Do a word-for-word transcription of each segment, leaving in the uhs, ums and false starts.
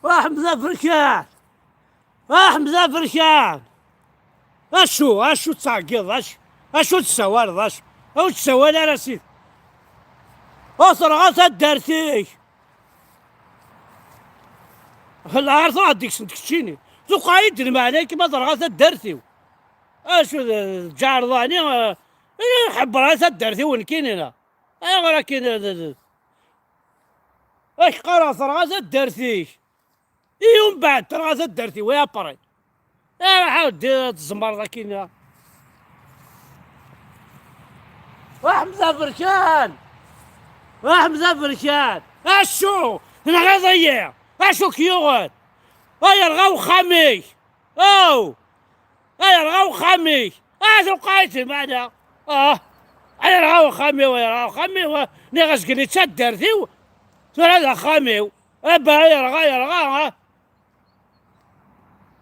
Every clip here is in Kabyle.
Ḥmed Aberkan! Ḥmed Aberkan! Acu, acu tettɛeggiḍ, acu, acu tessawaleḍ, acu, acu tessawal ara sid? Ur terɣa taddart-ik! Lɛar truḥ deg-sent keččini. Tuqeɛ-iyi-d lmeɛna-k ma terɣa taddart-iw. Acu d, d ǧaɛerḍani, eh, eh, ḥebbreɣ taddart-iw nekkini, neɣ? Ayɣer akken, eh, d, d, ak qqareɣ terɣa taddart-ik. I umbeɛd terɣa taddart-iw, i après. Iruḥ a weddi ad tzemreḍ akkin. Ḥmed Aberkan! Ḥmed Aberkan! Acu? Tenɣiḍ-iyi! Acu k-yuɣen? Ay yerɣa uxxam-ik! Aw! Ay yerɣa uxxam-ik! Ah, tuqeɛ-it lmeɛna! Ah! Ay yerɣa uxxam-iw, ay yerɣa uxxam-iw! Nniɣ-as gli d taddart-iw, tura d axxam-iw! Abba, ay yerɣa, yerɣa, ah!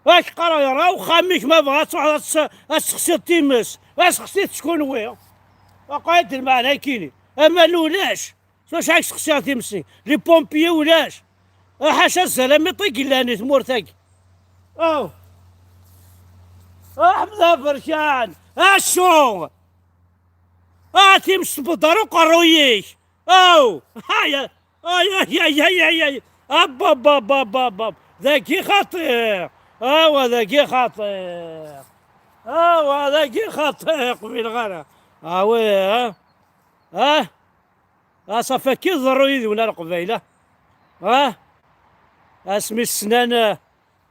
Ak qqareɣ yerɣa uxxam-ik, ma bɣa ad truḥeḍ ad tse-, ad tessexsiḍ times, ad sexsit kunwi. Aqaɛid lmeɛna-kini. Aman ulac. S wacu ad sexsiɣ times-nni? Les pompiers ulac. Ḥaca zzalamiṭ i yellan i tmurt-agi. Aw. Ḥmed Aberkan. Acu? Ah, times tewweḍ ar uqerruy-ik. Aw. Aya. Ay, ay, ay, ay, ay, ay. Ab, ab, ab, ab, ab, ab. Dagi xaṭi. Awa, dagi xaṭi. Awa, dagi xaṭi. Qbileɣ ara. Awi, ha? Ha? Ah, ṣafi akka i ḍerru yid-wen a Leqbayel, ha? Asmi ssnan, eh,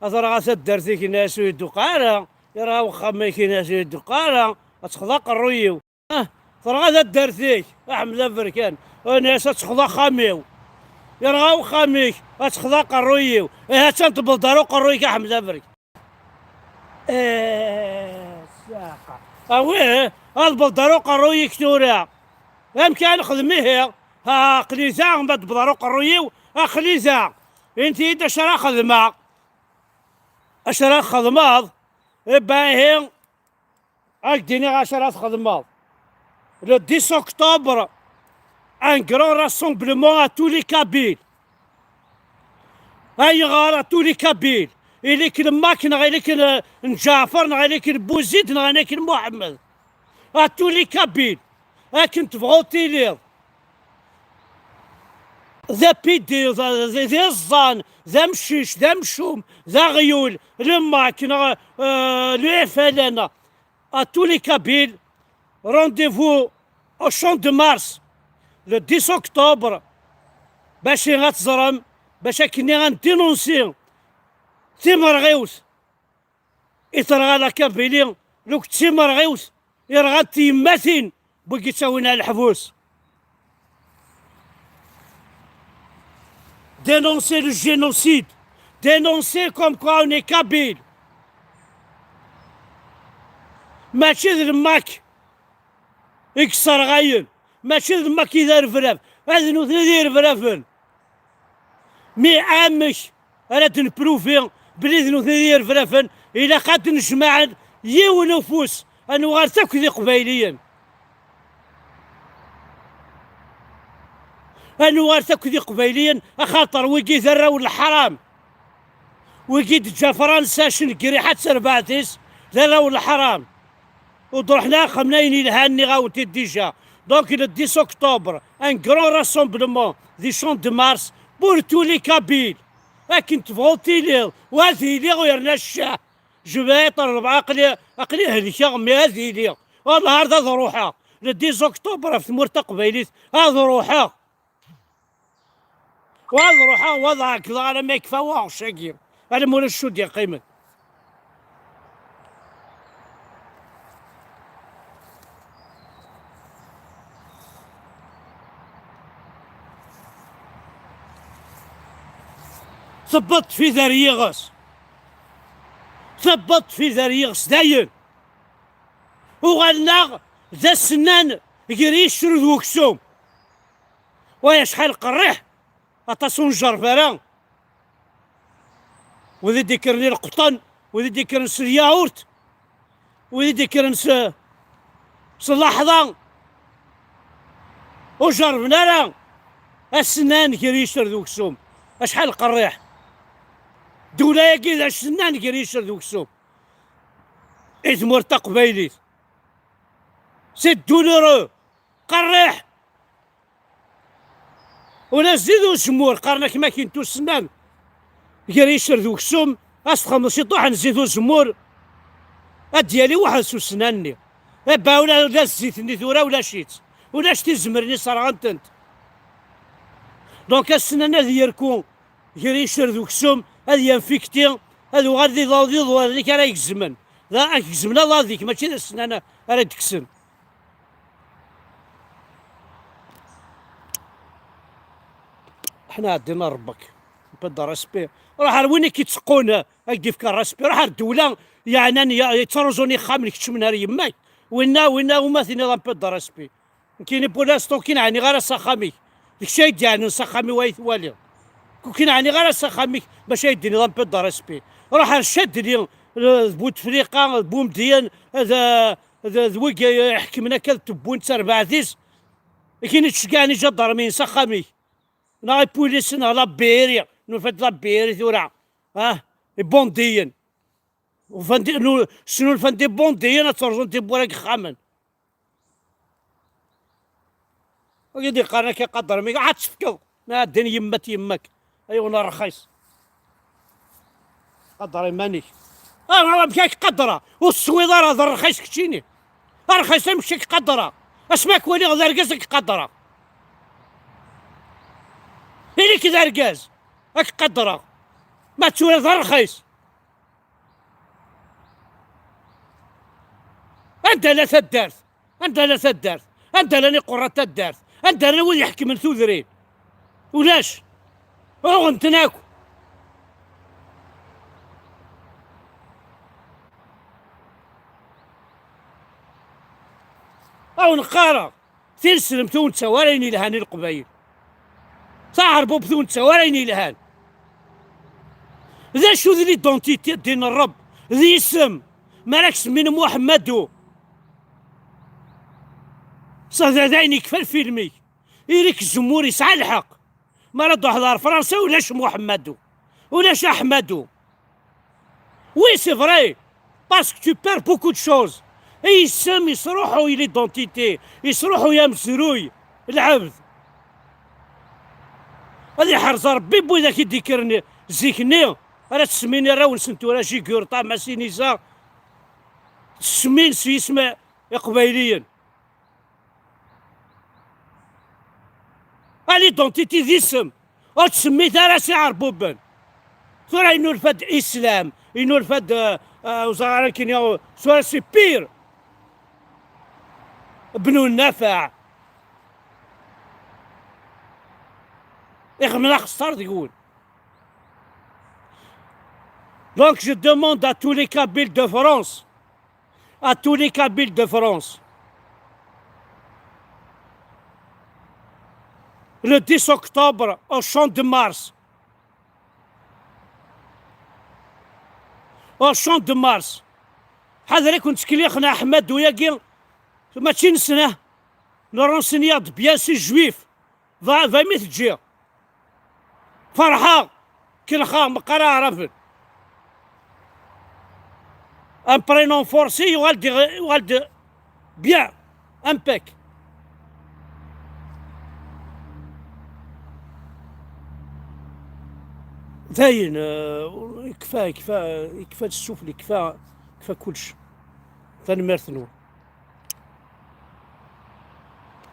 ad terɣa taddart-ik, inna-as ur yi-d-tuqeɛ ara, yerɣa uxxam-ik, inna-as ur yi-d-tuqeɛ ara, ad texḍa aqerruy-iw. Ah, terɣa taddart-ik, a Ḥmed Aberkan. Ini-as ad texḍa axxam-iw. Yerɣa uxxam-ik, ad texḍa aqerruy-iw. Eh, ha-tt-an tewweḍ-d ar uqerruy-ik, a Ḥmed Aberkan. Eh, saqa. Awih, ad tewweḍ-d ar uqerruy-ik tura. Amek ara nexdem ihi? Ha, aql-i da, ma d-tewweḍ ar uqerruy-iw, aql-i da. Init-iyi-d acu ara xedmeɣ. Acu ara txedmeḍ? Ibahi, ad k-d-iniɣ acu ara txedmeḍ. Le dix octobre, un grand rassemblement à tous les Kabyles. Ayɣer à tous les Kabyles? Ili-k n Mak, neɣ ili-k n, n Ǧaɛfer, neɣ ili-k n Buzid, neɣ ili-k n Muḥemmed. À tous les Kabyles. Akken tebɣuḍ tiliḍ. D apidi, d, d, d iẓẓan, d amcic, d amcum, d aɣyul, le Mak, neɣ, euh, le F L N. À tous les Kabyles, rendez-vous au Champ de Mars, le dix octobre, bac ad teẓrem, bac akkenni ad ndinunsi timerɣiwt i terɣa la Kabylie, luk d timerɣiwt i rɣant tyemmatin n wigi ttawin ar leḥbus. Dénoncer le génocide, dénoncer comme quoi on est kabyle. Mačči d le Mak i yesserɣayen, mačči d le Mak i d arebrab, ad nutni d irebraben. Mi amek ara d-nepruvi belli d nutni i d irebraben, ilaq ad d-nejmaɛen yiwen ufus, ad nuɣal akk d iqbayliyen. Ad nuɣal akk d iqbayliyen, axaṭer wigi d arraw n leḥram. Wigi d-teǧǧa Fransa cenegriḥ ad terbeɛt-is, d arraw n leḥram. Ur d-ruḥen ara xedmen ayen yelhan, nniɣ-awen-t-id déjà. Donc, le dix octobre, un grand rassemblement du Champ de Mars pour tous les Kabyles. Akken tebɣuḍ tiliḍ, wa ad iliɣ u yerna ccah. Je vais être rebɛa, aql-i, aql-i helkeɣ, mais ad iliɣ. Wallah, ar d ad ruḥeɣ. Le dix octobre ɣef tmurt taqbaylit, ad ruḥeɣ. Wa ad ruḥeɣ, wa ad ɛeggḍeɣ alamma yekfa waɣec-agi, alamma ulac cud yeqqimen. Tewweḍ tfida ar yiɣes. Tewweḍ tfida ar yiɣes dayen. Uɣalen-aɣ d asennan gar yiccer d uksum. Way acḥal qerriḥ, aṭas ur njerreb ara. Wid i d-ikkren i leqṭen, wid i d-ikkren s lyawurt, wid i d-ikkren s, s laḥḍa, ur jerrben ara asennan gar yiccer d uksum. Acḥal qerriḥ. Ddula-agi d asennan gar yiccer d uksum i tmurt taqbaylit. C'est douloureux. Qerriḥ. Ula zzit uzemmur, qqaren-ak makin tussnan gar yiccer d uksum, ad s-txedmeḍ ciṭuḥ n zzit uzemmur, ad d-yali waḥed s ussnan-nni. Aba ula, ula zzit-nni tura ulac-itt. Ulac tizemrin i sserɣen-tent. Donc ass-nnan ad yerku gar yiccer d uksum, ad yenfikti, ad uɣal d iḍ-, d iḍudan-ik ara igezmen. Da ad k-gezmen aḍad-ik, mačči d ass-nnan ara d-kksen. Ḥna ɛeddi n Ṛebbek. Pas de respect. Ruḥ ar win i k-itteqqun, ad k-d-ifk ṛṛespi. Ruḥ ar ddewla yeɛnan, ya-, yettruẓun ixxamen, keččmen ar yemma-k. Winna, winna, uma tiniḍ un peu de respect. Nekkini pour l'instant ur k-in-ɛniɣ ara s axxam-ik. D kečč ay d-yeɛnan s axxam-iw ay twaliḍ. Ur k-in-ɛniɣ ara s axxam-ik bac ay d-tiniḍ un peu de respect. Ruḥ ar Cadli, eh, d Bu Tefriqa, d Bumedyen, d, d, d wigi iḥekmen akka d Tebbunt d terbaɛt-is. Akin i ttceggɛen iǧadarmiyen s axxam-ik. Neɣ ipulisen neɣ la B R I. Nufa-d la B R I tura. Ah, ibundiyen. Ufan-d, nu-, snulfan-d ibundiyen ad ttruẓun tiwwura deg yexxamen. Wagi d-iqqaren akka iqader mi ad tefkeḍ. Ma ɛeddan yemma-t yemma-k. Ay wen rxis. Qader iman-ik. Ah, amek ad k-qadreɣ? Ur teswiḍ ara, d rxis keččini. Rxis amek ad k-qadreɣ? Asmi ad k-waliɣ d argaz ad k-qadreɣ. Ili-k d argaz, ad k-qadreɣ. Ma d tura d rxis. Anda la taddart? Anda la taddart? Anda llan iqurra n taddart? Anda llan wid iḥekmen tudrin? Ulac. Uɣen-ten akk. Awen qqareɣ, tineslemt ur nettawi ara ayen yelhan i Leqbayel. Taɛerbubt ur nettawi ara ayen yelhan. D acu d l'identité ddin n Ṛebb? D yisem. Mi ara k-semmin Muḥemmadu, s d, d ayen yekfa lfilm-ik. Ili-k Zemmur yesɛa lḥeqq. Mi ara d-truḥeḍ ɣer Fransa, ulac Muḥemmadu. Ulac Aḥmadu. Oui, c'est vrai. Parce que tu perds beaucoup de choses. Isem yesruḥuy l'identité, yesruḥuy amezruy, lɛebd. Ad iḥrez Ṛebbi n widak i d-ikkren zik-nni, ara ttsemmin arraw-nsen tura Jigurṭa, Masinisa, ttsemmin s yisem iqbayliyen. A l'identité d isem, ur ttsemmit ara s iɛerbuben. Tura yennulfa-d islam, yennulfa-d, euh, euh, ur ẓriɣ ara akken yaw-, tura c'est pire. Bnu Nnafaɛ. Ixemmel axeṣṣar deg-wen. Donc je demande à tous les Kabyles de France, à tous les Kabyles de France, le dix octobre au Champ de Mars. Au Champ de Mars. Ḥader i ken-ttkellixen Aḥmadu-yagi, mačči nessen, ah. Le renseigner bien, c'est juif. Va, va mi teǧǧiɣ. Ferḥeɣ. Kelxeɣ, meqqar aɛraben. Un prénom forcé, yuɣal-d, yuɣal-d bien. Impec. Dayen, euh, yekfa, yekfa, yekfa ssufel, yekfa, yekfa kullec. Tanemmirt-nwen.